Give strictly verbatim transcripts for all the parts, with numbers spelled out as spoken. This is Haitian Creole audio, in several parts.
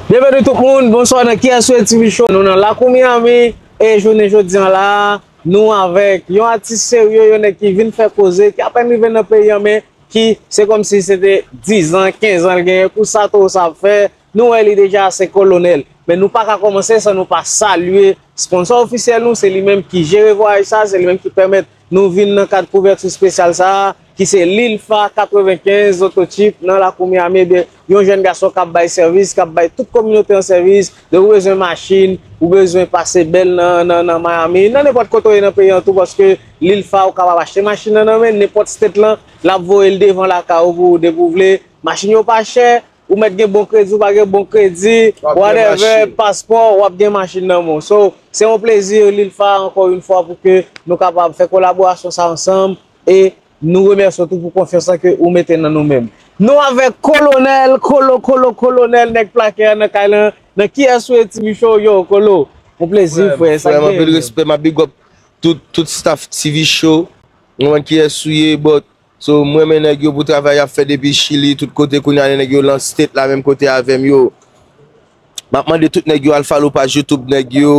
Byenveni tout moun, bonswa nan Kiyès Sou T V Show. Nou nan lakou Miami, e jounen jodi a la, nou avèk yon atis serye, yon nèg ki vin fè koze, ki apèn rive nan peyi an, men ki se kòmsi se te diz an, kenz an l genyen pou sa towo sa ap fè. Nou wè li deja, se Kolonèl. Men nou pa ka kòmanse san nou pa salye sponsò ofisyèl nou, se li menm ki jere vwayaj sa, se li menm ki pèmèt nou vin nan kad kouvèti espesyal sa a, ki se Lil Fa katrevenkenz Autochip nan lakou Miami. Ebyen, yon jèn gason k ap bay sèvis, k ap bay tout kominote an sèvis. Donk, ou bezwen machin, ou bezwen pase bèl nan, nan, nan Miami, nan nenpòt kote w ye nan peyi an tou, paske Lil Fa, ou kapab achte machin nan nan men l, nenpòt state lan, l ap voye l devan lakay ou pou ou, depi w vle. Machin yo pa chè, ou mèt gen bon kredi, ou pa gen bon kredi, whatever, paspò, w ap gen machin nan men w. So, se yon plezi, Lil Fa, ankò yon fwa, pou ke nou kapab fè kolaborasyon sa ansanm. E nou remèsye w tou pou konfyans lan ke ou mete nan nou menm. Nou avèk Kolonèl, Kolo, Kolo, Kolonèl, nèg plakè a nan kay lan, nan Kiyès Sou T V Show, yo, Kolo. Yon plezi, frè, sa frè m, anpil gen? Respè, m ap big up tout, tout staff T V Show. Mwen, Kiyès Sou ye, but So, m renmen nèg yo pou travay y ap fè depi Chili, tout kote kounye a, nèg yo lan state la, menm kote avè m yo. M ap mande tout nèg yo al follow paj YouTube nèg yo,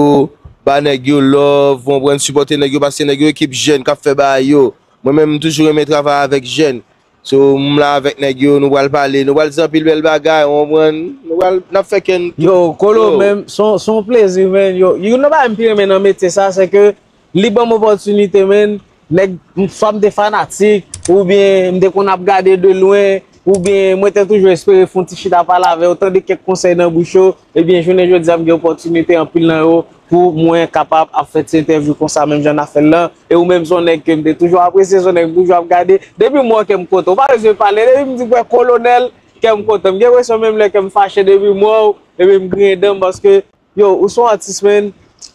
ba nèg yo love, w konprann, sipòte nèg yo, paske nèg yo ekip jèn k ap fè bagay yo. Mwen menm, m toujou renmen travay avèk jèn. So, m la avèk nèg yo, nou pral pale, nou pral di anpil bèl bagay, w konprann, nou pral, n ap fè kè n. Yo, Kolo, menm, se yon, se yon plezi, man. Yo, youn nan bagay m pi renmen nan metye sa, se ke li ban m opòtinite, man. Nèg, m, swa m te fanatik, oubyen m te konn ap gade de lwen, oubyen mwen te toujou espere fè yon ti chita pale avè w, tande kèk konsèy nan bouch yo, ebyen, jounen jodi a, m gen opòtinite anpil nan yo pou mwen kapab ap fè ti entèvyou konsa, menm jan n ap fè l lan. E ou menm, se yon nèg ke m te toujou apresye, se yon nèg m toujou ap gade. Depi m wè w, kè m kontan. Ou pa bezwen pale. Depi m di w wè Kolonèl, kè m kontan. M gen enpresyon menm lè kè m fache, depi m wè w, ebyen, m griyen dan m, paske Yo, ou se yon atis, man.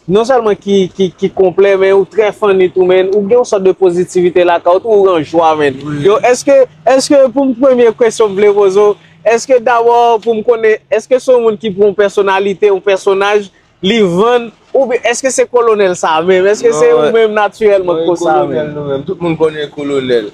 Non sèlman ki, ki, ki konplè, men ou trè funny tou, man. Ou gen yon sòt de pozitivite lakay ou tou, ou gen jwa, man. Wi. Yo, èske, èske pou m premye kesyon m vle poze w, èske dabò pou m konnen, èske se yon moun ki pran yon pèsonalite, yon pèsonaj, li vann, oubyen èske se Kolonèl sa menm? Èske se ou menm natirèlman k konsa menm? Non, mwen Kolonèl nou menm. Tout moun konnen Kolonèl.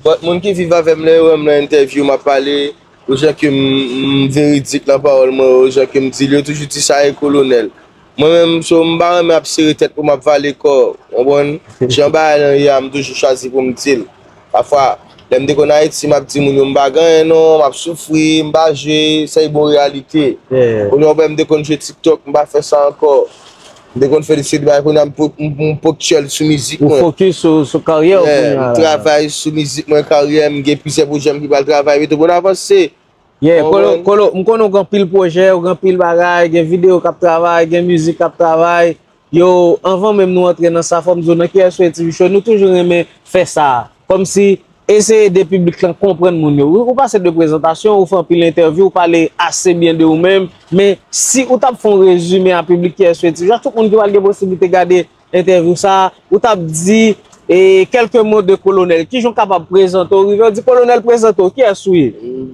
But moun ki viv avè m, lè yo wè m nan entèvyou, m ap pale, Yo jan ke m, m veridik nan pawòl mwen yo, jan ke m di l, yo toujou di sa e Kolonèl. Mwen menm, so, m pa renmen ap sere tèt pou m ap vale kò, w konprann? Jan bagay lan ye a, m toujou chwazi pou m di l. Pafwa, lè m te konn Ayiti, m ap di moun yo, m pa gen anyen non, m ap soufri, m pa jwe, sa e bon reyalite. Yeah. Kounye a, w wè m te konn jwe TikTok, m pa fè sa ankò. M te konn fè de seri de bagay, kounye a m po-, m, m poktyèl sou mizik mwen. Ou fokis sou, sou karyè w kounye a la. Yeah, m travay sou mizik mwen, karyè m, m gen plizyè pwojè m ki pral travay, mete pou n avanse. Yeah, Kolo, Kolo, m konnen w gen anpil pwojè, w gen anpil bagay, gen videyo k ap travay, gen mizik k ap travay. Yo, anvan menm nou antre nan sa, fò m di w nan K S O A T V Show, nou toujou renmen fè sa. Kòmsi eseye ede piblik lan konprann moun yo. Ou, ou pase de prezantasyon, ou fè anpil entèvyou, ou pale ase byen de ou menm, men si ou t ap fè yon rezime a piblik K S O A T V, a tout moun ki pral gen posiblite gade entèvyou sa, ou t ap di, e, kèlke mo de Kolonèl. Kijan w kapab prezante w, rive w di, Kolonèl, prezante w, kiyès ou ye?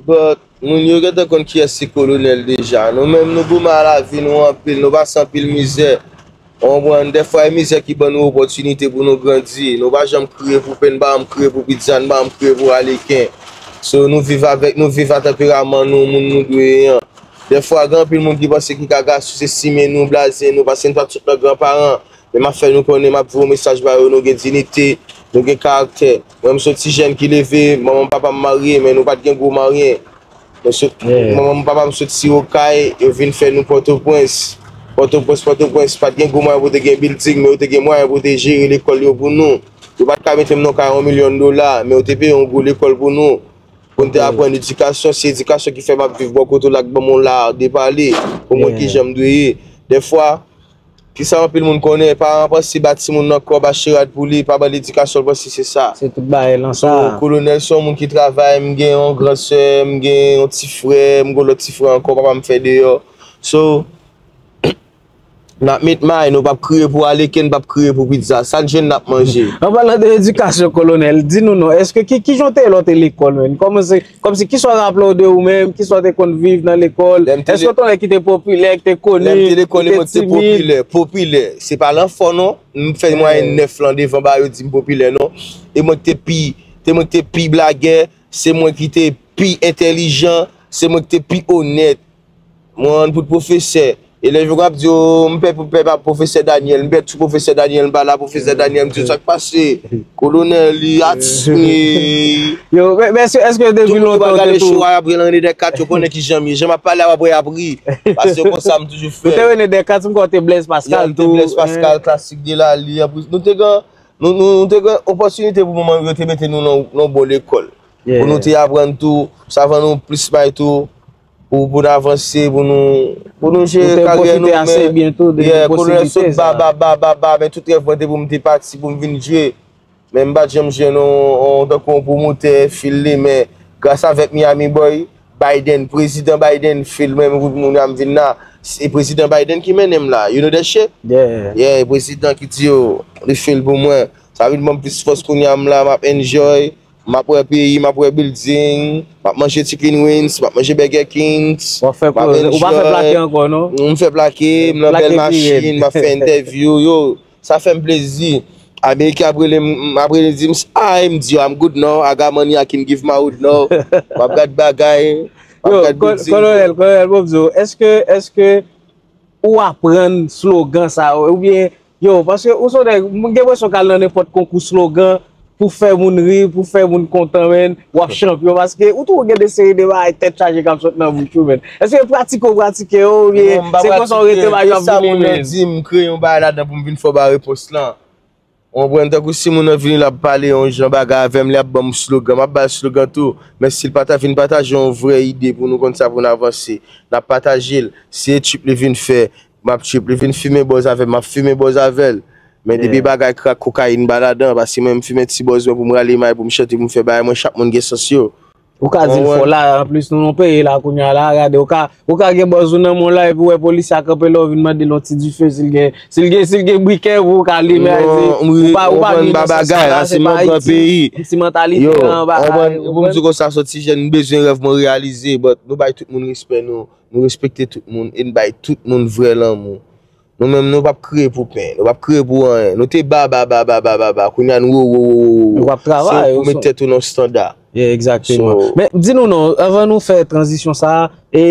But moun yo gentan konn kiyès se Kolonèl deja. Nou menm, nou goumen a lavi nou anpil, nou pase anpil mizè. Ou konprann? Dèfwa, e mizè ki ban nou opòtinite pou nou grandi. Nou pa janm kriye pou pen, n pa janm kriye pou pizza, n pa janm kriye pou aleken. So, nou viv avèk, nou viv a tanperaman nou, moun nou dwe ye an. Dèfwa, gen anpil moun ki panse ki ka sou-estime nou, blaze nou, paske n pa t sot nan gran paran. Men m ap fè nou konnen, m ap voye yon mesaj ba yo, nou gen diyite, nou gen karaktè. Mwen, m se yon ti jèn ki leve, manman m, papa m marye, men nou pa t gen gwo maryen. Mwen sot, manman m, papa m sot Okay, yo vin fè nou Pòtoprens. Pòtoprens, Pòtoprens, pa t gen gwo mwayen pou te gen bilding, men yo te gen mwayen pou te jere lekòl yo pou nou. Yo pa t ka mete m nan kay yon milyon dola, men yo te peye yon gwo lekòl pou nou. Pou n te aprann edikasyon, se edikasyon ki fè m ap viv bò kote w la k ban m yon lar de pale, pou mwen ki jan m dwe ye. Dèfwa, Kisa anpil moun konnen, paran panse ba timoun nan kòb, achte rad pou li, pa ba l edikasyon, l panse se sa. Se tout bagay lan sa. So, Kolonèl se yon moun ki travay, m gen yon gran sè, m gen yon ti frè, m gen yon lòt ti frè ankò, papa m fè deyò. So, n ap met may, nou p ap kriye pou aleken, n p ap kriye pou pizza. Sa n jwenn, n ap manje. An palan de edikasyon, Kolonèl, di nou non, èske ki, kijan w te ye lè w te lekòl menm? Kòman se Kòmsi, kisa w raple w de ou menm? Kisa w te konn viv nan lekòl? Èske w te yon nèg ki te popilè, ki te koni, ki te timid? Lè m te lekòl, e mwen ki te popilè, popilè. Se pa lan fò non. M fè mwayèn nèf lan devan, ba yo di m popilè non. E mwen ki te pi, te mwen ki te pi blagè. se mwen ki te pi entèlijan, se mwen ki te pi onèt. Mwen rann pou pwofesè. Elèv yo k ap di, "O, m pè pou pè pa pwofesè Daniel, m pè tou pwofesè Daniel, m pa la pwofesè Daniel." M di, "Sa k pase? Kolonèl, li atis m ye." Yo, men men èske èske Tout depi moun ki pa lontan ou gade te tou show a ap ri nan de kat, yo konnen ki jan m ye. Jan m ap pale a, w ap wè y ap ri. Paske konsa m toujou Ou te fè. rele de kat, m kwè te Blaise Ya, Pascal te tou. Blaise Pascal, klasik de la li. Anplis, nou te gen nou, nou, nou te gen opòtinite pou moman yo te mete nou nan, nan bon lekòl. Pou nou te aprann tou, sa van nou plis bay tou, pou, pou n avanse, pou nou, pou nou jere karyè nou. Ou te pwofite ase byen tou de Yeah, posiblite sa. Ba, ba, ba, ba, ba, men tout rèv mwen te pou m te pati, pou m vin jwe. Men m pa t janm jwe non, on, tankou yon pwomotè, fil li, men gras avèk Miami Boy, Biden, prezidan Biden, fil mwen, moun a m vin la. Se prezidan Biden ki mennen m la. You know that shit? Yeah. Yeah, prezidan ki di yo, li fil pou mwen. Sa vin ban m plis fòs kounye a m la, m ap enjoy. M ap wè peyi, m ap wè building, m ap manje chicken wings, m ap manje Burger Kings. Ou pa fè plake ankò non? M fè plake, m nan bèl machin, m ap fè entèvyou, yo. Sa fè m plezi. Ameriken ap rele m, ap rele di m, "Hi," m di, "I'm good now, I got money, I can give my hood now." M ap gad bagay, m ap Yo, gad building. Kolonèl, Kolonèl, bon, m di w, èske, èske ou aprann slogan sa yo, oubyen, yo, paske ou se yon nèg, m gen enpresyon w ka al nan nenpòt konkou slogan pou fè moun ri, pou fè moun kontan, men w ap chanpyon, paske ou toujou gen de seri de bagay tèt chaje k ap sot nan bouch ou, men. Èske pratike w pratike yo, oubyen se konsa w rete ba yo ap vini, men? Di m kreye yon bagay ladan pou m vin fè w ba repons lan. Ou konprann, tankou si moun nan vini l ap pale yon jan bagay avè m, li ap ban m slogan, m ap ba l slogan tou. Men si l pata vin pataje yon vrè ide pou nou konn sa pou n avanse, n ap pataje l. Si e trip li vin fè, m ap trip. Li vin fimen bòz avè m, m ap fimen bòz avè l. Men depi bagay krak, kokayin, ba ladan, paske mwen m fimen ti bòz mwen pou m rale may, pou m chante, pou m fè bagay mwen, chak moun gen sans yo. Ou ka di l fò la, anplis nou nan peyi la kounye a la, gade, ou ka, ou ka gen bòz ou nan men w la, epi w wè polisye a kanpe la, ou vin mande l yon ti dife, si l gen, si l gen, si l gen brikè pou ou ka limen, di, ou pa, ou pa vin nan sans sa, se pa Ayiti, yon ti mantalite nan bagay, ou konprann? Pou m di konsa, sòti jèn, m bezwen rèv mwen reyalize, but nou bay tout moun respè nou, nou respekte tout moun, e n bay tout moun vrè lanmou. Nou menm, nou p ap kriye pou pen, nou p ap kriye pou anyen. Nou te ba, ba, ba, ba, ba, ba, ba. Kounye a, nou wo, wo, wo, wo, wo. Nou ap travay, Se pou met tèt ou nan standa. Yeah, egzakteman. So- Men, di nou non, anvan nou fè tranzisyon sa a, e,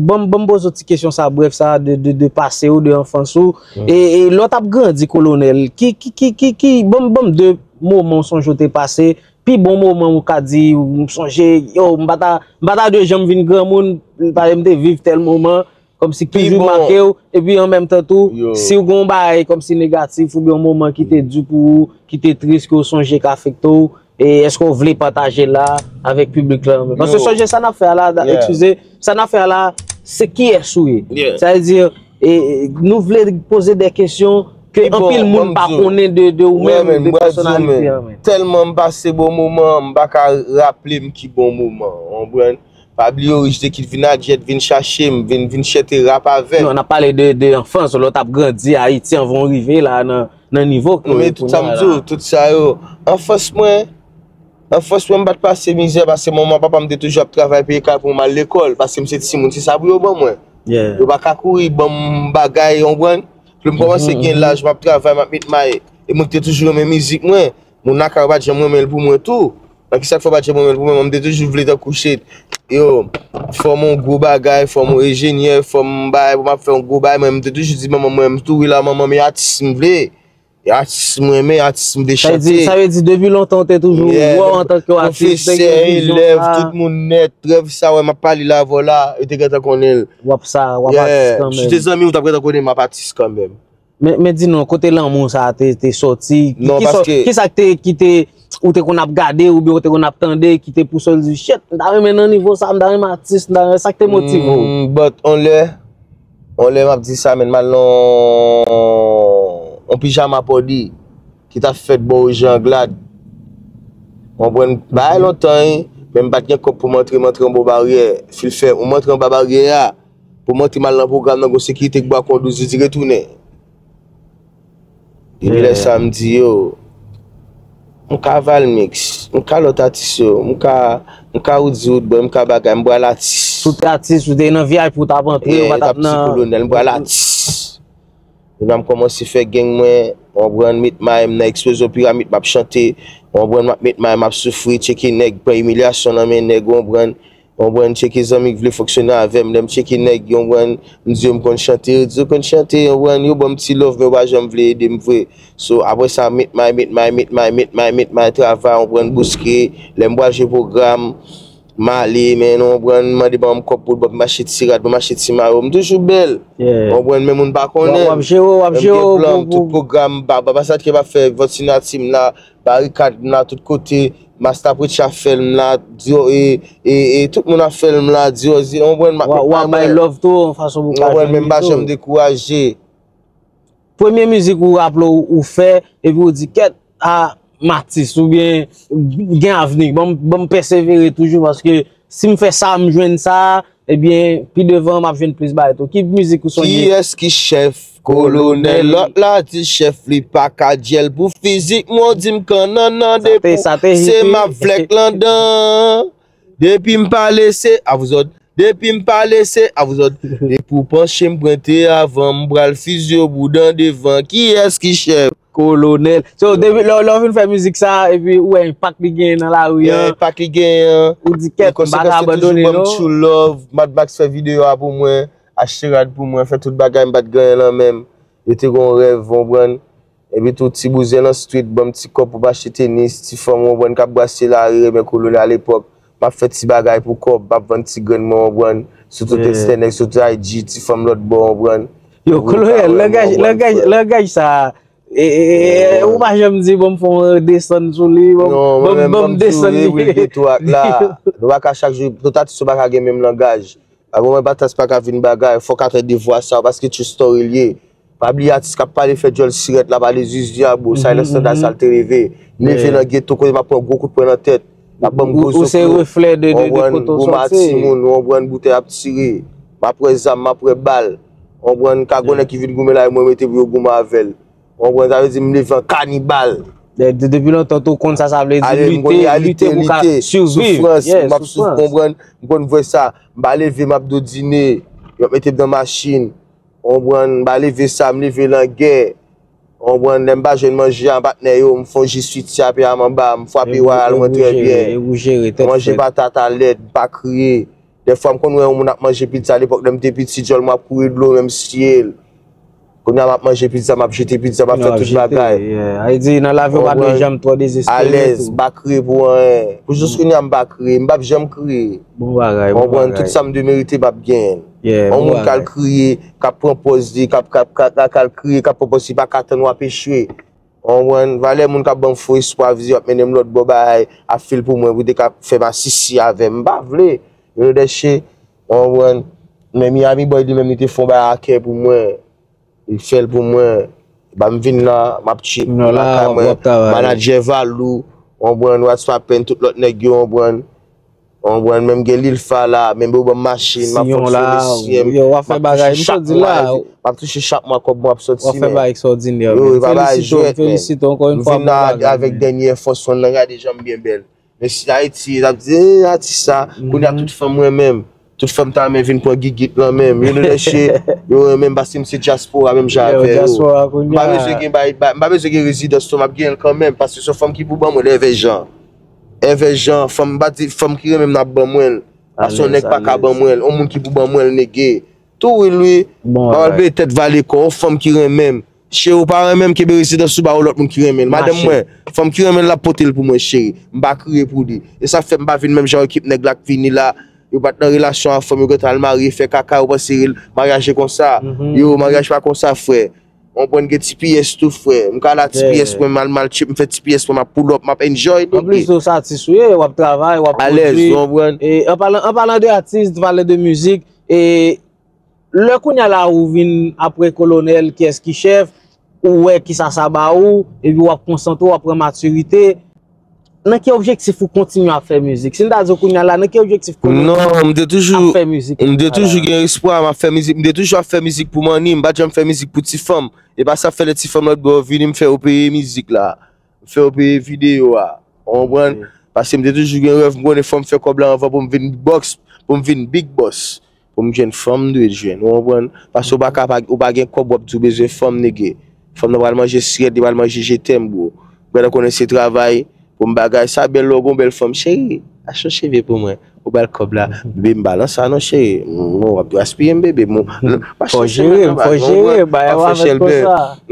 ban m, ban m poze w ti kesyon sa a, brèf sa a, de, de, de pase ou, de anfans ou. E, e lè w t ap grandi, Kolonèl, ki, ki, ki, ki, ki, ban m, ban m de moman w sonje w te pase, pi bon moman ou ka di, m sonje, yo, m pa ta, m pa ta dwe janm vin granmoun, m pa, m te viv tèl moman, kòmsi ki Pi vin bon. make w, epi an menm tan tou, Yo. Si w gen yon bagay kòmsi negatif oubyen yon moman ki te di pou ou, ki te tris, ke w sonje k afekte w, e èske w vle pataje l la avèk piblik la? Paske Yo. sonje sa n ap fè a la, Yeah. eskize, sa n ap fè a la, se kiyès ou ye. Yeah. Sa vle di, e, e, nou vle poze de kesyon ke Pi bon, anpil moun ban m pa di w, konnen de, de ou Wè, menm, men, de mwen di w, pèsonalite men, an, men. Tèlman m pase bon moman, m pa ka raple m ki bon moman, w konprann? Pa bliye Rich de Kid vin a Jet, vin chache m, vin, vin chante rap avè m. Non, n ap pale de, de anfans, lè w t ap grandi Ayiti anvan w rive la nan, nan nivo ke Non, men tout sa m di w, tout sa yo. Anfans mwen, anfans mwen, m pa t pase mizè, paske manman, papa m te toujou ap travay peye kay pou m al lekòl, paske m se timoun, se sa pou yo ban mwen. Yeah. Yo pa ka kouri ban m bagay, w konprann? Lè m kòmanse gen laj, m ap travay, m ap met may, e mwen ki te toujou renmen mizik mwen, moun lakay yo pa t janm renmen l pou mwen tou. Nan kisa k fè yo pa t janm renmen l pou mwen, mwen m te toujou vle tankou shit. Yo, fò m yon gwo bagay, fò m yon enjenyè, fò m bagay, pou m ap fè yon gwo bagay, mwen m te toujou di manman mwen, m tou wi la manman, men atis m vle. E atis mwen renmen, atis m vle Sa vle di, chante. Sa vle di, depi lontan, w te toujou Yeah, wè w antanke yon atis, te gen Pwofesè, vizyon elèv, sa. Tout moun nèt, rèv sa, wè, m ap pale la avè w la, yo te gentan konnen l. W ap sa, w ap atis Yeah, kanmenm. Si w te zanmi m, ou t ap gentan konnen m ap atis kanmenm. Men, men di nou, kote lanmou sa a te, te sòti? Ki, Non, ki sò- paske- Ki sa k te, ki te, ou te konn ap gade, oubyen ou te konn ap tande, ki te pouse w di, "Shit, m ta renmen nan nivo sa, m ta renmen atis, m ta renmen sa k te motive w." Mm, but on lè, on lè m ap di sa, men m al nan on pijama pòdi ki t ap fèt bò Oje Anglad. Ou konprann? Bagay lontan, wi, men m pa t gen kòb pou m antre, m antre anba baryè. Fil fè, ou m antre anba baryè a, pou m antre m al nan pwogram nan, gon sekirite k bwa kondouz, li di, "Retounen." Depi lè sa, m di, yo, m ka Valmix, m ka lòt atis yo, m ka, m ka Roody Roodboy, m ka bagay, m pral atis. Si w te atis, ou te nan V I P, ou t ap antre, ou pa t ap nan Kolonèl, m pral atis. Kounye a m kòmanse fè gang mwen, w konprann, met may m nan eksplozyon piramid, m ap chante, w konprann, m ap met may, m ap soufri, tcheke nèg, pran imilyasyon nan men nèg, w konprann, w konprann, tcheke zanmi k vle fonksyone avè m, lè m tcheke nèg, w konprann, m di yo m konn chante, yo di yo konn chante, w konprann, yo ban m ti love, men yo pa janm vle ede m vre. So, apre sa, met may, met may, met may, met may, met may, travay, w konprann, bouske, lè m pral jwe pwogram, m ale, men, w konprann, mande ban m kòb pou l, ban m achte ti rad, ban m achte ti mayo, m toujou bèl. W konprann, men moun pa konnen. W ap jere, w ap jere. M gen plan, m tout pwogram, ba, ba, ba sa ke m ap fè, vòt sinati m la, barikad m la, tout kote, Masta Preacher fè l m la, Dior, e, e, e, tout moun ap fè l m la, Dior, w konprann, m ap met pa mwen. W ap bay love tou, yon fason pou ka jwenn li tou. W konprann, men m pa janm dekouraje. Premye mizik ou raple w, ou fè, epi ou di, kèt, a, m atis, oubyen gen avni, ban m, ban m pèsevere toujou, paske si m fè sa, m jwenn sa, ebyen, pi devan, m ap jwenn plis bagay tou. Ki mizik ou sonje? Kiyès ki chèf? Kolonèl, lòt la di chèf li pa ka dyèl pou fizik mwen, w di m kannannan depi se m ap vlèk landan. Depi m pale se, a vous autres. Depi m pale se, a vous autres. Depi w panche m pwente avan, m pral fizye w bouda devan. Kiyès ki chèf? Kolonèl. So, depi lè, lè w vin fè mizik sa, epi ou wè enpak li genyen nan lari an. Enpak li genyen an. Ou di, kèt, m pa ka abandone non. True love. Mad Max fè videyo a pou mwen, achte rad pou mwen, fè tout bagay, m pa t gen anyen nan men m. Yo te gen yon rèv, w konprann. Epi tou, ti bouzen nan street, ban m ti kòb pou m achte tenis, ti fanm, w konprann, k ap brase lari, renmen Kolonèl alepòk. M ap fè ti bagay pou kòb, m ap vann ti grenn mwen, w konprann. Sou tout ekstènèk, sou tout I G, ti fanm lòt bò, w konprann. Yo, Kolonèl, langaj, langaj, langaj sa, e, e, e, ou pa janm di, bon, m fè yon desann sou li, bon, ban m desann li. Non, mwen menm, ban m di w, wi, geto ak la. Nou pa ka chak jou, tout atis yo pa ka gen menm langaj. Avan mwen, Batas pa ka vin bagay, fòk atè de vwa sa, paske true story l ye. Pa bliye atis k ap pale fè djòl sirèt la, pale zizi a, bro. Silence Standard sa l te reve. M leve nan geto kote m ap pran gwo kout pwen nan tèt. N ap ban m gwo zoklo. Ou se reflè de, de, de kote w soti. Gwo matimoun, w konprann, boutèy ap tire. M ap wè zam, m ap wè bal. W konprann, ka gon nèg ki vin goumen la, mwen mete pou yo goumen avè l. W konprann, sa vle di m leve an kanibal. De, de, depi lontan tou konn sa, sa vle di lite, lite pou ka siviv. Soufrans, m ap souf, konprann, m konn vwè sa. M pa leve, m ap dodine, yo ap mete m nan machin. Konprann, m pa leve sa, m leve langè. Konprann, lè m pa jwenn manje a, patnè yo, m fè yon ji switi a, pye a m anba, m frape wayal mwen trè byen. M manje patat a lèt, m pa kriye. Dèfwa m konn wè yon moun ap manje pizza, alepòk lè m te piti, djòl mwen ap kouri dlo, men m siye l. Kounye a m ap manje pizza, m ap jete pizza, m ap fè tout bagay. Sa vle di, nan lavi, ou pa dwe janm twò dezespere. Alèz, m pa kriye pou anyen. Pou jis kounye a, m pa kriye. M p ap janm kriye. Bon bagay, bon bagay. Konprann, tout sa m dwe merite, m ap genyen l. Yon moun k al kriye, k ap pran pòz li, k ap, k ap, k ap, k al kriye, k ap pran pòz li, pa ka tann w ap echwe. Konprann, valè moun k ap ban m fo espwa, vizyon ap mennen m lòt bò, bagay ap fil pou mwen, pou te ka fè masisi avè m. M pa vle. Yo dèche, konprann. Men Miami Boy li menm, li te fè yon bagay a kè pou mwen. Li fè l pou mwen. Ba m vin la, m ap tchip lakay mwen. Manadjè Valou, konprann, What's Poppin, tout lòt nèg yo, konprann. Konprann, menm gen Lil Fa la, menm yo ban m machin, m ap fonksyone, siyen m, m ap touche chak mwa, m ap touche chak mwa kòb mwen ap sòti, men. Yo, e pa bagay jwèt, men. M vin la avèk dènye fòs mwen nan, gade jan m byen bèl. Men si Ayiti, y ap di, eh, atis sa, kounye a tout fanm renmen m. Tout fanm ta renmen vin pran gigit nan men m. Yo nou lèche, yo renmen m paske m se dyaspora menm jan avè yo. M pa bezwen gen bay, bay, m pa bezwen gen rezidans non, m ap gen l kanmenm, paske se yon fanm ki pou ban mwen l, Èvè Jan. Èvè Jan, fanm, m pa di, fanm ki renmen m nan ap ban mwen l. Paske yon nèg pa ka ban mwen l, yon moun ki pou ban mwen l nege. Tou wi, wi. M pa pral peye tèt vale kò, yon fanm ki renmen m. Cheri, ou pa renmen m, kenbe rezidans ou, ba yon lòt moun ki renmen l. Madanm mwen, fanm ki renmen l, l ap pote l pou mwen, cheri. M pa kriye pou li. E sa fè m pa vin menm jan ekip nèg la k vini la. Yo pa t nan relasyon ak fanm, yo gentan al marye, fè kaka, yo panse rel-, maryaj e konsa. Yo, maryaj pa konsa, frè. Konprann, gen ti piyès tou, frè. M ka la ti piyès mwen, m al, m al tchip, m fè ti piyès mwen, m ap pull up, m ap enjoy, nèg. Anplis, ou se atis ou ye, w ap travay, w ap pwodui. Alèz, ou konprann? E an palan, an palan de atis, palan de mizik, e lè kounye a la ou vin apre Kolonèl, kiyès ki chèf, ou wè kisa sa ba ou, epi w ap konsantre, w ap pran matirite. Nan ki objektif ou kontinye ap fè mizik? Si n ta di w kounye a la, nan ki objektif Kolonèl ap fè mizik la? Non, m te toujou, m te toujou gen espwa, m ap fè mizik, m te toujou ap fè mizik pou money, m pa t janm fè mizik pou ti fanm. E pa sa fè lè ti fanm lòt bò yo vini, m fè yo peye mizik la. M fè yo peye videyo a. Ou konprann? Paske m te toujou gen rèv, m konnen fò m fè kòb la anvan pou m vin boss, pou m vin big boss. Pou m jwenn fanm, m dwe jwenn. Ou konprann? Paske ou pa ka pa, ou pa gen kòb, w ap di w bezwen fanm, nèg. Fanm nan pral manje sirèt, li pral manje je t'aime, bro. Ou gentan konnen se travay, pou m bagay. Sa bèl lè w gon bèl fanm, cheri. Achte yon cheve pou mwen. Ou ba l kòb la. Bebe, m pa nan sa non, cheri. Non, w ap gaspiye m, bebe. M pa Fò chèche jere, m nan fò bagay, jere, bagay w ap fè chèlbè.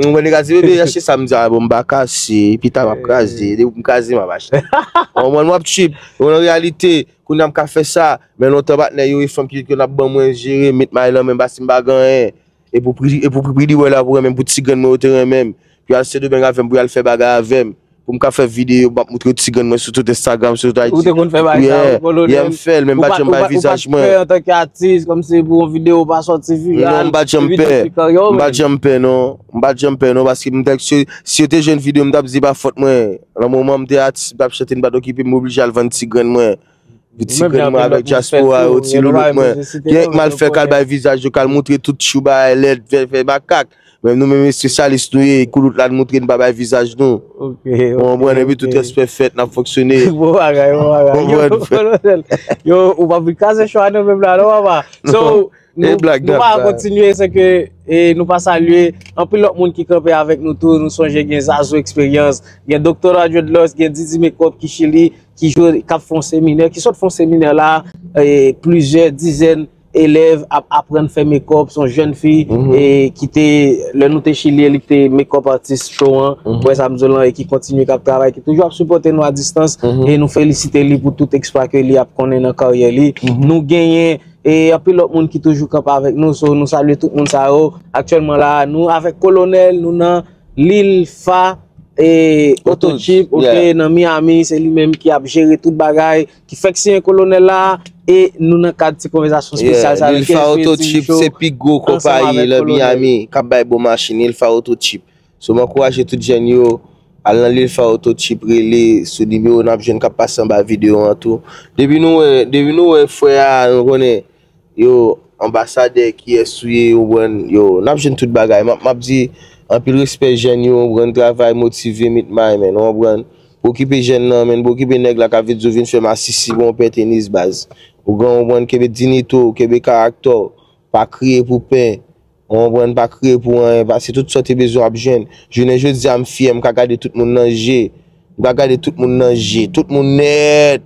Mwen nèg a di, bebe, achte sa, m di, a bon, m pa kase, pita m ap kraze, depi m kraze, m ap achte. Ou konprann, m ap trip. Bon, nan reyalite, kounye a m ka fè sa, men lontan patnè yo e fanm ki te ap ban mwen jere, met may lan men, paske m pa gen anyen. E pou pri, e pou pri, pri li wè la pou renmen m, pou ti grenn mwen yo te renmen m. Pou y al Sendomeng avè m, pou y al fè bagay avè m. Pou m ka fè videyo, m ap moutre ti grenn mwen sou tout Instagram, sou tout Ayiti. Ou te konn fè bagay sa yo, Kolonèl? Yeah, yeah, m fè l, men m pa t janm bay vizaj mwen. Ou pa t pè antanke atis, kòmsi pou yon videyo pa sòti viral, non, m pa t janm pè. M pa t janm pè, non. M pa t janm pè, non, paske m te, si, si yo te jwenn videyo, m t ap di pa fòt mwen. Nan moman m te atis, m t ap chante, m pa t okipe m, m oblije al vann ti grenn mwen. Ti grenn mwen avèk dyaspora yo, ti loulout mwen. Gen k mal fè, k al bay vizaj yo, k al moutre tout tchou bagay lèd, fè, fè makak. Men nou menm espesyalis nou ye, koulout la n moutre n pa bay vizaj nou. Ou konprann, epi tout respè fèt, n ap fonksyone. Bon bagay, bon bagay. Yo, Kolonèl. Yo, ou pa vin kraze cho a non menm la, non, papa. So, nou, nou pa kontinye, se ke, e, nou pa salye anpil lòt moun ki kanpe avèk nou tou. Nou sonje gen Zazo Eksperyans, gen Doktè Dreadlocks, gen Didi Makeup ki Chili, ki jwe, k ap fè yon seminè, ki sot fè yon seminè la, e, plizyè dizèn elèv ap aprann fè makeup, se yon jèn fi, e, ki te, lè nou te Chili, li te makeup artist show an, ou wè sa m di w lan, e ki kontinye k ap travay, ki toujou ap sipòte nou a distans, e nou felisite li pou tout eksplwa ke li ap konnen nan karyè li. Nou genyen, e, anpil lòt moun ki toujou kanpe avèk nou, so nou salye tout moun sa yo. Aktyèlman la, nou avèk Kolonèl, nou nan Lil Fa, e, Otochip, oke, nan Miami, se li menm ki ap jere tout bagay, ki fèk siyen Kolonèl la, e nou nan kad ti konvèsasyon espesyal sa avèk Lil Fa Otochip, se pi gwo konpayi nan Miami k ap bay bon machin, Lil Fa Otochip. So, m ankouraje tout jèn yo, al nan Lil Fa Otochip, rele sou nimewo n ap jwenn k ap pase anba videyo an tou. Depi nou wè, depi nou wè frè a, nou konnen, yo, anbasadè, kiyès ou ye, ou konprann, yo, n ap jwenn tout bagay. M ap, m ap di, anpil respè jèn yo, ou konprann, travay, motive, met may, men, ou konprann. Okipe jèn nan, men, okipe nèg la k ap vin di w vin fè masisi, bon, pè tenis, baz. Ou konprann, kenbe diyite w, kenbe karaktè w, pa kriye pou pen. Ou konprann, pa kriye pou anyen, paske tout sa w te bezwen w ap jwenn. Jounen jodi a, m fyè, m ka gade tout moun nan je. M ka gade tout moun nan je, tout moun nèt.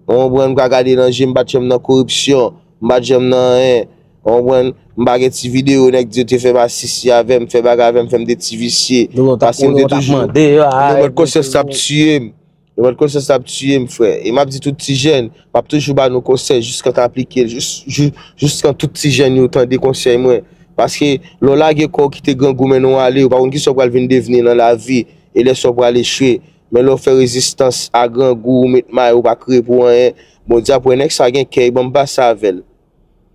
Ou konprann, m ka gade nan je, m pa t janm nan koripsyon, m pa t janm nan anyen. Ou konprann, m pa gen ti videyo nèg di yo te fè masisi avè m, fè bagay avè m, fè m de ti visye. Paske m te toujou, nou mèt konsyans t ap tiye m. Yo mèt konsyans ap tiye m, frè. E m ap di tout ti jèn, m ap toujou ba nou konsèy jiskan t aplike l, jis, jis, jiskan tout ti jèn yo tande konsèy mwen. Paske lè w lage kò w kite grangou mennen w ale, ou pa konn kisa w pral vin devni nan lavi, e lè sa w pral echwe. Men lè w fè rezistans a grangou, ou met may, ou pa kriye pou anyen, Bondye ap wè nèg sa gen kèy, ban m pase avè l.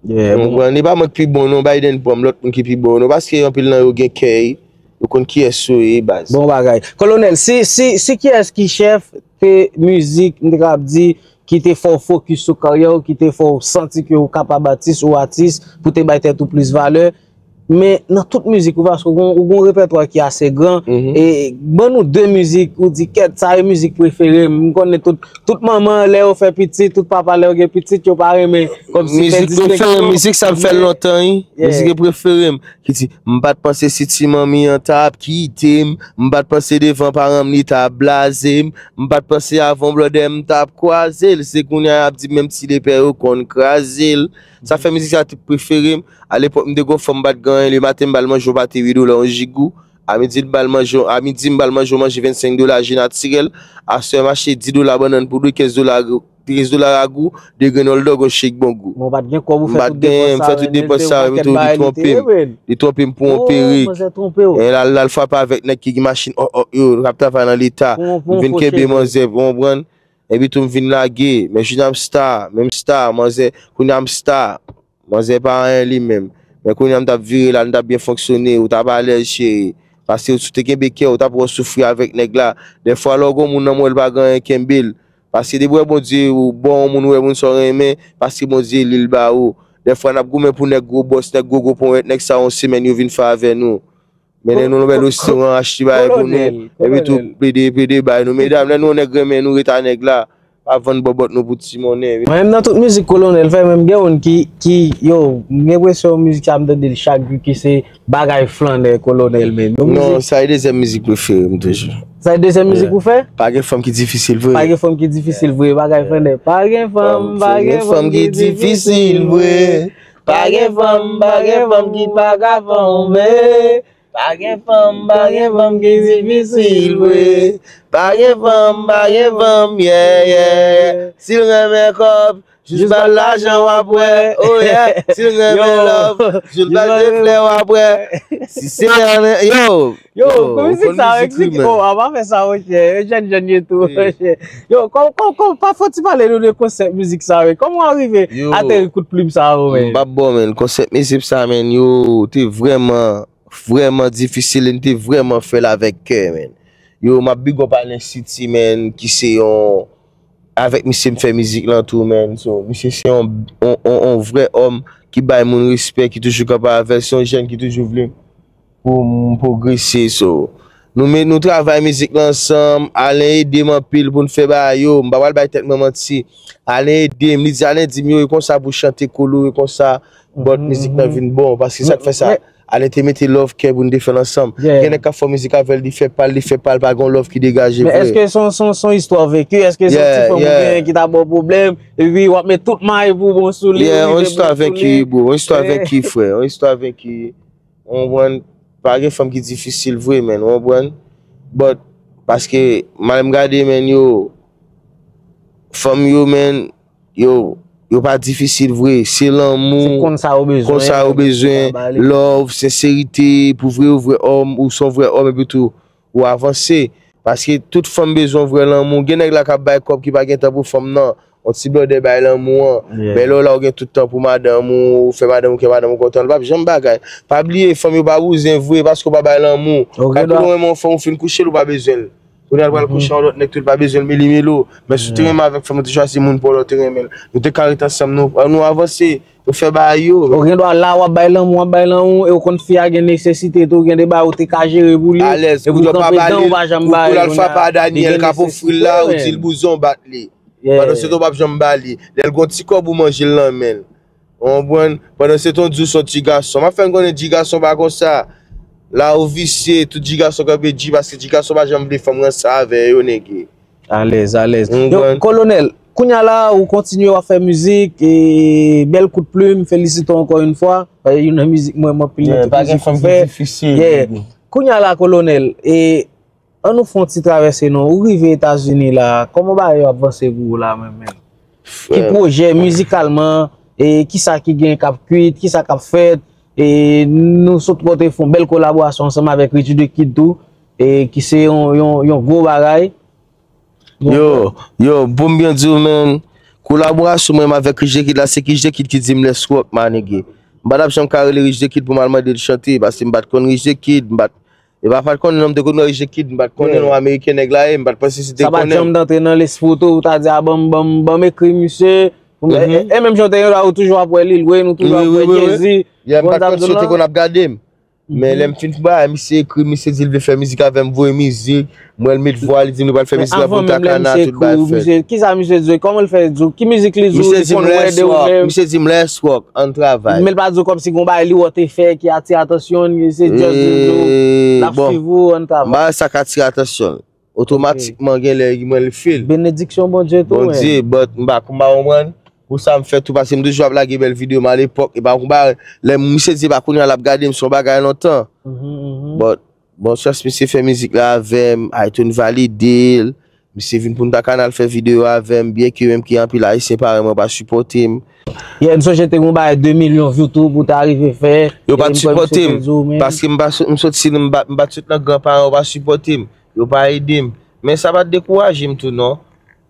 Ou konprann? Li pa mwen k pi bon non, Biden pran m, lòt moun ki pi bon non, paske anpil nan yo gen kèy, yo konn kiyès yo ye, baz. Bon bagay. Kolonèl, si, si, si kiyès ki chèf te mizik, m te kapab di, ki te fè w fokis sou karyè w, ki te fè w santi ke w kapab atis, ou atis, pou te bay tèt ou plis valè, men nan tout mizik ou, paske ou gon, ou gon repètwa ki ase gran, e ban nou de mizik, ou di, kèt, sa e mizik prefere m. M konnen tout, tout manman, lè yo fè pitit, tout papa, lè yo gen pitit, yo pa renmen kòmsi fè distinksyon. Mizik prefere m, mizik sa m fè l lontan, wi. Mizik prefere m, ki di, m pa t panse si ti manmi an t ap kite m, m pa t panse devan paran m li t ap blaze m, m pa t panse avan blòdè m t ap kwaze l, se kounye a y ap di menm ti lepè yo konn kraze l. Sa fè mizik sa te prefere m. Alepòk, m te gon fanm, m pa t gen anyen. Lematen, m ba l manje yon pate uit dola, yon jigou. A midi, m ba l manje, a midi, m ba l manje yon manje vennsenk dola, ji natirèl. Aswè, m achte dis dola bannann poudre, kenz dola, kenz dola ragou, de grenn oldòg, yon shake bongou. M pa t gen kòb, ou fè tout depans sa, men li twonpe m. Li twonpe m pou yon perik. E l al, l al frape avèk nèg ki gen machin, ò, ò, yo, k ap travay nan leta. M vin kenbe manzè, ou konprann? Epi tou, m vin lage. Men jounen an, m star, men m star, manzè, kounye a, m star. Manzè pa anyen li menm. Men kounye a m t ap vire la, m t ap byen fonksyone, ou t ap alèz cheri. Paske si w te kenbe kè, ou t ap wè w soufri avèk nèg la. Dèfwa lè w gon moun nan men w, l pa gen anyen, kenbe l. Paske depi w wè Bondye ou ba w yon moun, ou wè moun sa w renmen, paske Bondye li l ba ou. Dèfwa n ap goumen pou nèg gwo bòs, nèg gwo gwo ponyèt, nèg sa yon semèn yo vin fè avè nou. Mennen nou nan bèl restoran, achte bagay pou nou. Epi tou, plede, plede bay nou. Medam, lè nou wè nèg renmen nou, ret a nèg la. ap vann bòbòt nou pou ti monnen. Mwen menm nan tout mizik Kolonèl fè, menm gen moun ki, ki, yo, m gen enpresyon mizik sa m tande l chak jou ki se bagay flannè Kolonèl menm. Yon Non, mizik sa e dezyèm mizik prefere m toujou. Sa e dezyèm mizik Yeah. ou fè? Pa gen fanm ki difisil vre. Pa gen fanm ki difisil vre, bagay flannè. Pa gen fanm, pa gen fanm ki difisil vre. Pa gen fanm, pa gen fanm ki pa ka fè yon bebe. Pa gen fanm, pa gen fanm ki difisil vre. Pa gen fanm, pa gen fanm, yeah, yeah, yeah. Si l renmen kòb, jis ba l lajan w ap wè. Oh yeah, si l renmen Yo. love, jis ba l de flè w ap wè. Si se anyen, yo. Yo, Yo, kòm mizik bon sa, mizik, wi, eksplike. men. Oh, an pa fè sa, monchè. Yo, jèn, jèn, yo tou, Wi. monchè. Yo, kòm, kòm, kòm, pa fò ti pale nou de konsèp mizik sa, wi. Kòman w rive Yo. ateri kout plim sa, wi, men? M p ap ba w, men. Konsèp mizik sa, men, yo, te vrèman, vrèman difisil, e n te vrèman fè l avèk kè, men. Yo, m ap big up Alain City, men, ki se yon, avèk misye m fè mizik lan tou, men. So, misye se yon, yon, yon, yon vrè òm ki bay moun respè, ki toujou kanpe avè l. Se yon jèn ki toujou vle pou m pwogrese. So, nou met, nou travay mizik lan ansanm. Alen ede m anpil pou n fè bagay yo. M pa pral bay tèt mwen manti. Alen ede m. Li di, Alen di m, yo, e konsa pou chante Kolo, e konsa. But mizik lan vin bon. Paske sa k fè sa. Men Alen te mete love, kè pou n te fè l ansanm. Yeah. Gen nèg k ap fè mizik avè l, li fè pa l, li fè pa l, pa gen love ki degaje Men vre. èske se yon, se yon, se yon istwa venki? Èske se yon Yeah, ti fanm ou yeah. gen ki ta ba w pwoblèm, epi w ap met tout may pou bon sou li, Yeah, ou yon rive istwa bon sou venki, li? bro. Yon istwa Eh. venki, frè. Yon istwa venki. Ou konprann? Pa gen fanm ki difisil vre, men. Ou konprann? But, paske, malè m gade, men, yo, fanm yo, men, yo, yo pa difisil vre. Se lanmou. Se konn sa yo bezwen, Konn sa yo bezwen. Love, senserite, pou vre, ou vre òm, ou se yon vre òm, epi tou, ou avanse. Paske tout fanm bezwen vrè lanmou. Gen nèg la k ap bay kòb ki pa gen tan pou fanm nan. Yon ti blòdè bay lanmou an. Yeah. Men lè w la, ou gen tout tan pou madanm ou, ou fè madanm ou, kè madanm ou kontan. L p ap janm bagay. Pa bliye, fanm yo pa bouzen vre, paske w pa bay lanmou. Ok, Paske dwa- ou renmen yon fanm, ou fin kouche l, ou pa bezwen l. Kounye a l pral Mhm. kouche yon lòt nèg tou, l pa bezwen l meli melo. Men si w te Yeah. renmen avèk fanm, ou te chwazi moun pou w la, ou te renmen l. Nou te ka ret ansanm, nou, nou avanse, nou fè bagay yo. Ou gen dwa la, w ap bay lanmou, w ap bay lanmou, e ou konn fi a gen nesesite tou, gen de bagay ou te ka jere pou li, Alèz, epi ou kounye a w pa kanpe ba dan, li, ou pa janm ou ba kounye a l, l kounye a frape a li Daniel, gen k ap ofri l nesesite, la, ou di l men. bouzen w bat li. Yeah. Pandan se tan w p ap janm ba li. Lè l gon ti kòb ou manje l nan men l. Ou konprann? Pandan se tan w di w se yon ti gason. M ap fè n konnen ti gason pa konsa. La ou visye, tout ti gason kanpe di paske ti gason pa janm vle fanm ranse avè yo, nèg. Alèz, alèz. Ou Yo, konprann? Kolonèl, kounye a la, ou kontinye w ap fè mizik, e bèl kout plim, felisite w ankò yon fwa. E youn nan mizik mwen, mwen pil Yeah, pa gen fanm ki difisil, Yeah. nèg. Kounye a la, Kolonèl, e An nou fè yon ti travèse non. Ou rive Etazini la, kòman bagay yo ap vanse pou ou la menm menm? Ki Frè. pwojè mizikalman, e kisa ki gen k ap kwit, kisa k ap fèt, e nou sot pote fè yon bèl kolaborasyon ansanm avèk Rich the Kid tou, e ki se yon, yon, yon gwo bagay. Yo, yo, pou m byen di w, men, kolaborasyon mwen avèk Rich the Kid la, se Rich the Kid ki di m let's rock, my nigga. M pa t ap janm ka rele Rich the Kid pou m al mande l chante, paske m pa t konn Rich the Kid, m pa t E pa, pa t konnen non, m te konn wè Rich the Kid, m pa t konnen Yeah. non ameriken nèg la ye, m pa t panse si te Sa pa t konnen. janm antre nan lespri w tou, ou ta di, a, ban m, ban m, ban m ekri misye. Mhm. E, e menm jan w te gen la, ou toujou ap wè Lil Wayne, ou toujou Wi, ap wi, wè wi, wi. Jay-Z. Yeah, m Ou pa konn t sa m konn di w si w te la? konn ap gade m. Men Mhm. lè m fin ba misye ekri, misye di l vle fè mizik avè m, voye mizik, m wè l met vwa, li di m li pral fè Men mizik la pou avan menm lè Takana, misye tout ekri bagay w, fèt. misye, kisa misye di w? Kòman l fè di w? Ki mizik li di w? Misye Li di m konn wè let's de ou rock, menm? misye di m let's rock, ann travay. Men l pa di w kòmsi gon bagay li wè w te fè ki atire atansyon l, se just li di w, Eh, l ap bon, swiv ou, ann travay. Bagay sa ka atire atansyon l. Ok. Otomatikman, gen lè, mwen, li feel. Benediksyon Bondye tou, men. Bondye, but m pa, m pa konprann. Pou sa m fè tou, paske m toujou ap lage bèl videyo m alepòk. E pa konn bagay, lè misye di e pa kounye a l ap gade m, se yon bagay lontan. Mhm, mhm. But, bon chans, misye fè mizik la avè m, iTunes valide l. Misye vin Punta Cana, l fè videyo avè m, byenke menm ki anpil Ayisyen parèy mwen pa sipòte m. Yeah, m sonje te gon bagay de milyon view tou pou ta rive fè. Yo pa t sipòte m, paske m pa so-, m soti, m pa, m pa t sot nan gran paran, yo pa sipòte m, yo pa ede m. Men sa pa t dekouraje m tou non,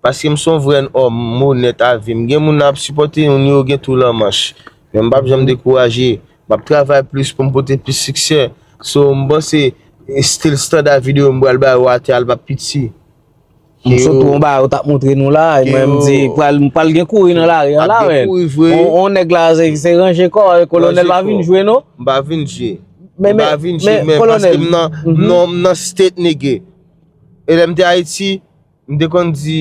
paske m se yon vrè òm, m onèt a vi m. Gen moun ap sipòte, moun yo gen tou lanmanch. Men m p ap janm dekouraje. M ap travay plis pou m pote plis siksè. So, m panse, still standard videyo m pral ba yo atè a, l p ap piti. M sot wè yon bagay ou t ap montre nou la, e mwen m di, pral, pral gen kouri nan lari an la, men. Ap gen kouri vre. On, on nèg la, se, se ranje kò, e Kolonèl pa vin jwe, non? M pa vin jwe. Men, men, men, Kolonèl. M pa vin jwe, men, paske m nan, non, m nan state, nèg. E lè m te Ayiti, m te konn di,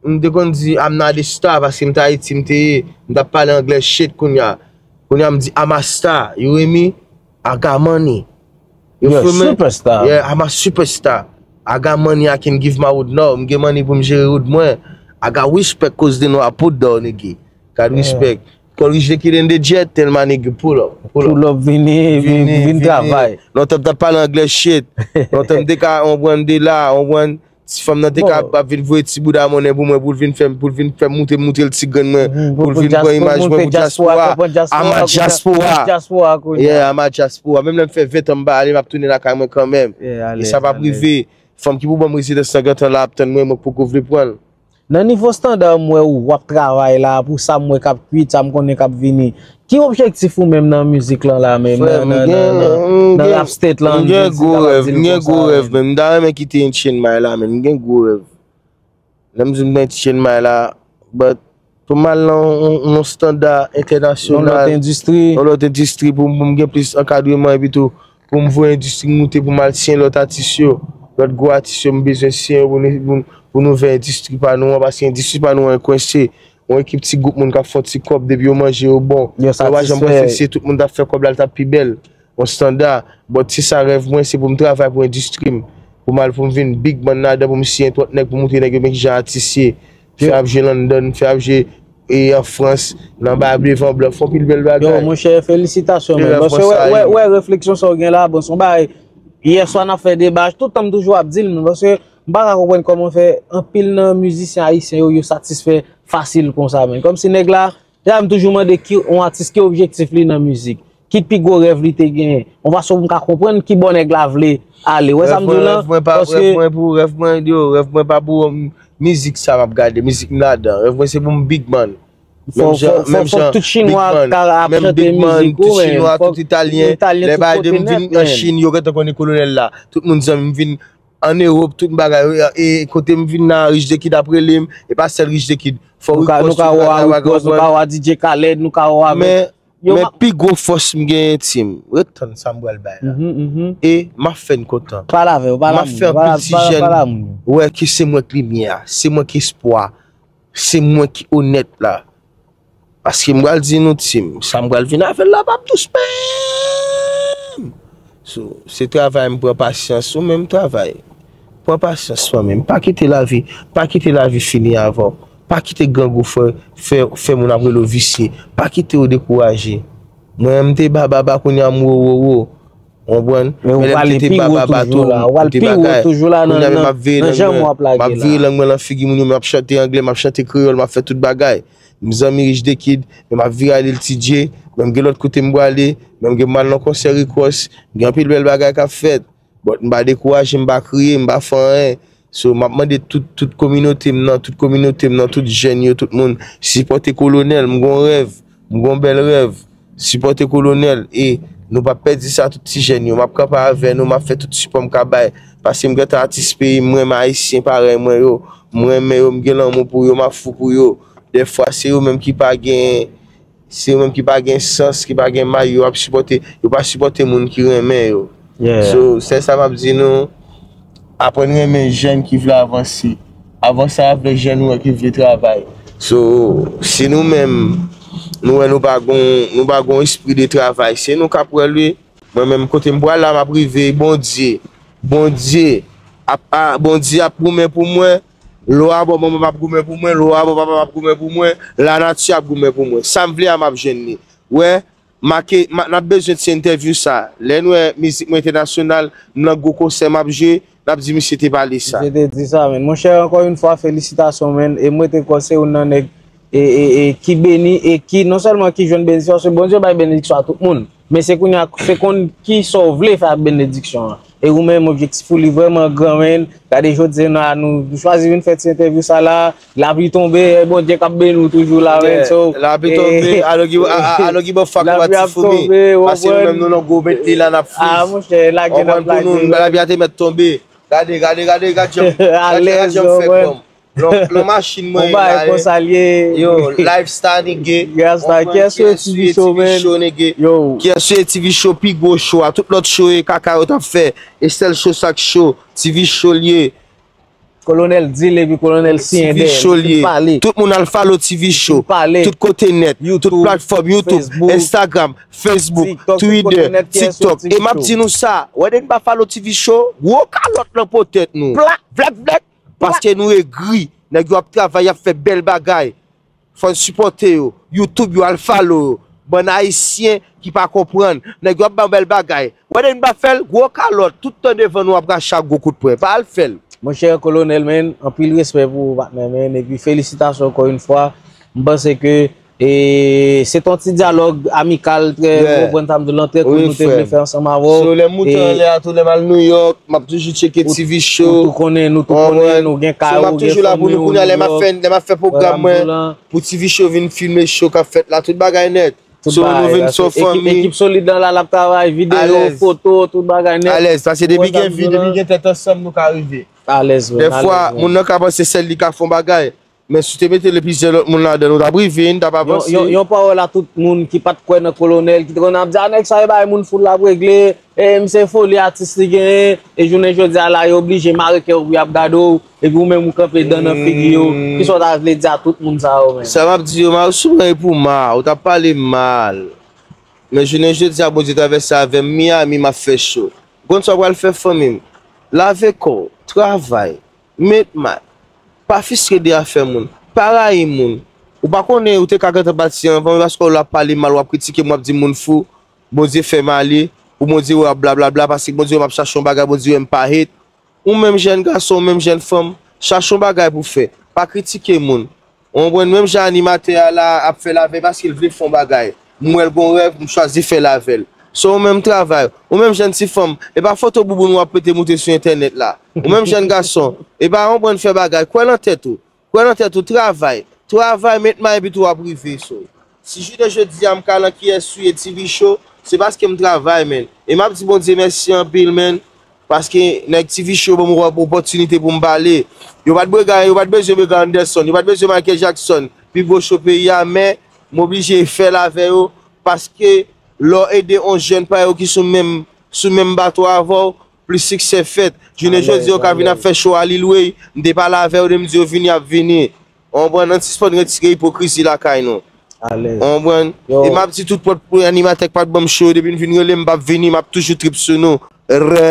M te konn di, "I'm not a star," paske m te Ayiti, m te ye. M t ap pale anglè shit kounye a. Kounye a, m di, "I'm a star." You hear me? I got money. You feel me? Superstar. Yeah, I'm a superstar. I got money, I can give my wood. No, m gen money pou m jere wood mwen. I got respect cause they know I put down, nigga. Got respect. Call Rich the Kid and the Jet, tell my nigga pull up. Pull up. Pull up, vini, vini, vini, vin travay. Lontan m t ap pale anglè shit. Lontan m te ka, on one day la, on one Ti fanm nan te ka ap vin voye ti bouda monnen pou mwen, pou l vin fè m, pou l vin fè m moute, moute l ti grenn mwen, pou l vin pran imaj mwen pou dyaspora. Ama dyaspora. Yeah, ama dyaspora. Menm lè m fè ven tan m pa ale, m ap tounen lakay mwen kanmenm. E sa p ap rive. Fanm ki pou ban m rezidans nan gentan la ap tann mwen, mwen k poko vle pran l. Nan nivo standa m wè ou w ap travay la, pou sa m wè k ap kwit, sa m konnen k ap vini. Ki objektif ou menm nan mizik lan la menm, nan, nan, nan, nan, nan rap state lan, m gen gwo rèv, m gen gwo rèv, men m ta renmen kite N T N M I la, men m gen gwo rèv. Lè m di m nan N T N M I la, but pou m al nan yon, yon, yon standa entènasyonal, yon lòt endistri, pou, pou m gen plis ankadreman, epi tou, pou m voye endistri moute, pou m al siyen lòt atis yo, lòt gwo atis yo, m bezwen siyen yo pou nou, pou, pou nou ouvè endistri pa nou an, paske endistri pa nou an kwense. Yon ekip ti gwoup moun k ap fè yon ti kòb, depi yo manje, yo bon. Yo pa janm panse si tout moun t ap fè kòb la, l t ap pi bèl. Yon standa. But se sa rèv mwen, se pou m travay pou endistri m. Pou m al, pou m vin big man ladan, pou m siyen twòp nèg, pou m montre nèg yo men kijan atis ye. Fè ap jwe London, fè ap jwe e an Frans, nan bay devan blan, fè yon pil bèl bagay. Yo, monchè, felisitasyon, men. Paske wè, wè, wè, refleksyon sa w gen la, bon, se yon bagay, yè swa n ap fè deba, tout tan m toujou ap di l, men, paske m pa ka konprann kòman fè anpil nan mizisyen ayisyen yo, yo satisfè fasil konsa, men. Kòmsi nèg la, se sa m toujou mande ki, yon atis, ki objektif li nan mizik? Ki pi gwo rèv li te genyen? Yon fason pou m ka konprann ki bò nèg la vle ale. Wè sa m di w lan? Rèv mwen pa, rèv mwen pou, rèv mwen, yo, rèv mwen pa pou, um, mizik sa m ap gade, mizik m ladan. Rèv mwen se pou m big man. Fò, fò, fò, fò tout chinwa ka ap chante mizik ou, men. Tout chinwa, tout italyen. Lè bay de m vin an Chin, yo gentan konnen kolonèl la. Tout moun zanmi m vin an Ewòp, tout bagay. E kote m vin la, Rich the Kid ap rele m. E pa sèl Rich the Kid. Fò Rick Ross, nou ka wè Rick Ross, nou ka wè D J Khaled, nou ka wè avèk. Men, men pi gwo fòs m genyen, Tim, ret tann sa m pral bay la. E m ap fè n kontan. Pale avè yo, pale a moun yo, pale a moun yo. M ap fè anpil ti jèn wè ke se mwen k limyè a, se mwen k espwa, se mwen ki onèt la. Paske m pral di nou, Tim, sa m pral vin avè l la p ap dous menm. So, se travay m, pran pasyans, ou menm travay. Pran pasyans, fanmi m. Pa kite lavi, pa kite lavi fini avè w. Pa kite grangou fè, fè, fè moun ap rele w visye. Pa kite yo dekouraje. Mwen, m te ba baba, kounye a m wo, wo, wo. Ou konprann? Men ou pale pi wo toujou la. Ou pral pi wo toujou la nan, nan, nan jan w ap lage la. M ap vire lang mwen lan figi moun yo, m ap chante anglè, m ap chante kreyòl, m ap fè tout bagay. M zanmi Rich the Kid, men m ap vire ale Lil T J, men m gen lòt kote m prale, men m gen m al nan konsè Rick Ross, m gen anpil bèl bagay k ap fèt. But m pa dekouraje, m pa kriye, m pa fè anyen. So, m ap mande tout, tout kominote m nan, tout kominote m nan, tout jèn yo, tout moun, sipòte Kolonèl, m gon rèv, m gon bèl rèv. Sipòte Kolonèl, e nou p ap pèdi sa, tout ti jèn yo. M ap kanpe avè nou, m ap fè tout sipò m ka bay. Paske m gentan atis peyi m, m renmen Ayisyen parèy mwen yo. M renmen yo, m gen lanmou pou yo, m ap fou pou yo. Dèfwa, se yo menm ki pa gen, se yo menm ki pa gen sans, ki pa gen may, yo ap sipòte, yo pa sipòte moun ki renmen yo. So, sèl sa m ap di nou, aprann renmen jèn ki vle avanse. Avanse avèk jèn ou wè ki vle travay. So, si nou menm, nou wè nou pa gon, nou pa gon espri de travay, se nou k ap wè l wi. Mwen menm, kote m pral la, m ap rive, Bondye, Bondye ap, a, Bondye ap goumen pou mwen, lwa bò mwen, m ap goumen pou mwen, lwa bò papa m ap goumen pou mwen, lanati ap goumen pou mwen. Sa m vle a, m ap jwenn li. Wè, make, ma, n ap bezwen ti entèvyou sa. Lè n wè mizik mwen entènasyonal, m nan gwo konsè m ap jwe, n ap di misye te pale sa. Misye te di sa, men. Monchè, ankò yon fwa, felisitasyon, men. E mwen te kwè se youn nan nèg e, e, e ki beni, e ki, non sèlman ki jwenn benediksyon, paske Bondye bay benediksyon a tout moun. Men se kounye a, se konn ki sa w vle fè ak benediksyon an. E ou menm, objektif ou li vrèman gran, men. Gade jodi a, nou, nou chwazi vin fè ti entèvyou sa la, lapli tonbe, e Bondye k ap beni w toujou la, men. So, lapli tonbe, alò ki, a, a, alò ki bò fak ou pati foumi. Paske nou menm nou nan gwo mete la n ap fwiz. A, monchè, lage n ap lage. Pou nou, lapli a te mèt tonbe. Gade, gade, gade, gade jan, gade jan m fè kò m. Lan, lan machin mwen ye la, yo, lifestyle nigga. Kiyès ou ye, T V Show, nigga? Kiyès ou ye, T V Show, pi gwo show a, tout lòt show yo kaka yo t ap fè. E sèl show sa k show, T V Show l ye. Kolonèl di l epi Kolonèl siyen dèyè l. T V Show li ye. Tout moun al follow T V Show. Tout kote nèt, tout platfòm, YouTube, Instagram, Facebook, Twitter, TikTok. E m ap di nou sa, wè depi n pa follow T V Show, gwo kalòt nan po tèt nou. Vlèk, vlèk. Paske nou egri. Nèg yo ap travay, y ap fè bèl bagay. Fò n sipòte yo. YouTube yo, al follow yo. Bann Ayisyen ki pa konprann. Nèg yo ap ba w bèl bagay. Wè depi n pa fè l, gwo kalòt, tout tan devan nou ap rache ak gwo kout pwen. Pa al fè l. Monchè Kolonèl, men, anpil respè pou ou, patnè, men, epi felisitasyon ankò yon fwa. M panse ke, e, se t on ti dyalòg amikal, trè, ou konprann sa m di w lan, trè cool, nou te vle fè ansanm avè w. So, lè m moute anlè a tou, lè m al Nouyòk, m ap toujou tcheke T V Show. Ou tou konnen, nou tou konnen, nou gen kay ou, gen fanmi ou Nouyòk. So, m ap toujou la pou nou kounye a, lè m ap fè, lè m ap fè pwogram mwen, pou T V Show vin filme show k ap fèt la, tout bagay nèt. So, nou vin sou fanmi. Ekip solid lan la, l ap travay, videyo, foto, tout bagay nèt. Alèz, paske depi gen vi, depi gen tèt ansanm, nou ka rive. Alèz, men, alèz, men. Dèfwa, moun nan ka panse sèl li ka fè yon bagay. Men si w te mete le plizyè lòt moun ladan, nou t ap rive, n t ap avanse. Yon, yon, yon pawòl a tout moun ki pa t kwè nan Kolonèl, ki te konn ap di, "A, nèg sa, e bagay moun foul l ap regle, e, misye foli atis li genyen, e jounen jodi a la, yo oblije mare kè yo pou y ap gade w, epi ou menm ou kanpe dan nan figi yo." Kisa w ta vle di a tout moun sa yo, menm? Sa m ap di yo, m a sou mwen e pou ma, ou t ap pale mal. Men jounen jodi a, Bondye travèse avè m, Miami, m ap fè cho. Konn sa w pral fè, fanmi m? Lave kò w, travay. Met may. Pa fistre de afè moun. Pa rayi moun. Ou pa konnen, ou te ka gentan pati anvan, men paske w la ap pale mal, w ap kritike m, w ap di moun fou, Bondye fè m ale, ou Bondye wè w ap blablabla, paske Bondye wè m ap chache yon bagay, Bondye wè m pa hate. Ou menm jèn gason, ou menm jèn fanm, chache yon bagay pou fè. Pa kritike moun. Ou konprann? Menm jan animatè a la ap fè l avè l paske l vle fè yon bagay. M wè l gon rèv, m chwazi fè l avè l. So, ou menm travay. Ou menm jèn ti fanm, e pa foto bouboun w ap mete moute sou entènèt la. Ou menm jèn gason, e pa konprann fè bagay. Kwè nan tèt ou. Kwè nan tèt ou, travay. Travay, met may epi tou w ap rive, so. Si jounen jodi a m ka lan Kiyès ou ye T V Show, se paske m travay, menn. E m ap di Bondye mèsi anpil, menn. Paske nèg T V Show ban m yon opòtinite pou m pale. Yo pa t brega, yo pa t bezwen brega Anderson, yo pa t bezwen Michael Jackson, pi gwo show peyi a, men m oblije fè l avè yo, paske lè w ede yon jèn parèy ou ki sou menm, sou menm bato avè w, plis siksè fèt. Jounen jodi a, yo ka vin ap fè show a Lil Wayne, m te pale avè yo, de m di yo vini, y ap vini. Ou konprann? Ann sispann retire ipokrizi lakay nou. Ou konprann? E m ap di tout pòt pou animatè k pa t ban m cho, depi n vin rele m, m p ap vini, m ap toujou trip sou nou. Rè.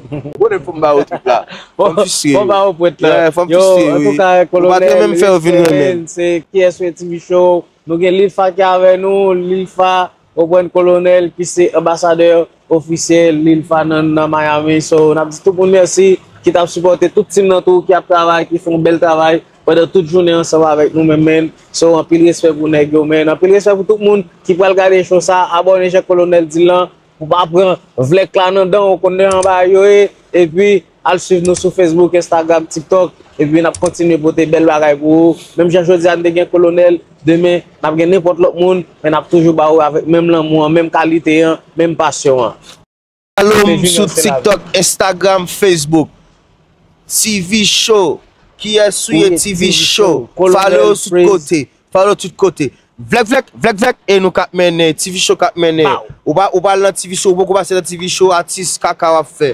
Ou konnen fò m ba yo trip la. Fò m fistre yo. Fò m ba yo pwent la. Fò m fistre yo, wi. Ou pa t renmen m fè yo vin renmen m. Se Kiyès ou ye T V Show. Nou gen Lil Fa ki avè nou, Lil Fa, ou konprann, Kolonèl ki se anbasadè ofisyèl Lil Fa nan, nan Miami. So, n ap di tout moun mèsi ki t ap sipòte tout team nan tou, ki ap travay, ki fè yon bèl travay pandan tout jounen ansanm avèk nou menm, menn. So, anpil respè pou nèg yo, menn. Anpil respè pou tout moun ki pral gade show sa. Abòne jan Kolonèl di l lan pou pa pran vlèk la nan dan w, ou konnen jan bagay yo ye. Epi, al swiv nou sou Facebook, Instagram, TikTok. Epi, n ap kontinye pote bèl bagay pou ou. Menm jan jodi a, n te gen Kolonèl, demen, n ap gen nenpòt lòt moun, men n ap toujou ba ou avèk menm lanmou an, menm kalite an, menm pasyon an. Follow m sou TikTok, Instagram, Facebook. T V Show. Kiyès ou ye, T V Show? Follow tout kote. Follow tout kote. Vlèk, vlèk, vlèk, vlèk. E nou k ap mennen, T V Show k ap mennen. Ou pa, ou pa al nan T V Show, ou poko pase nan T V Show, atis kaka w ap fè.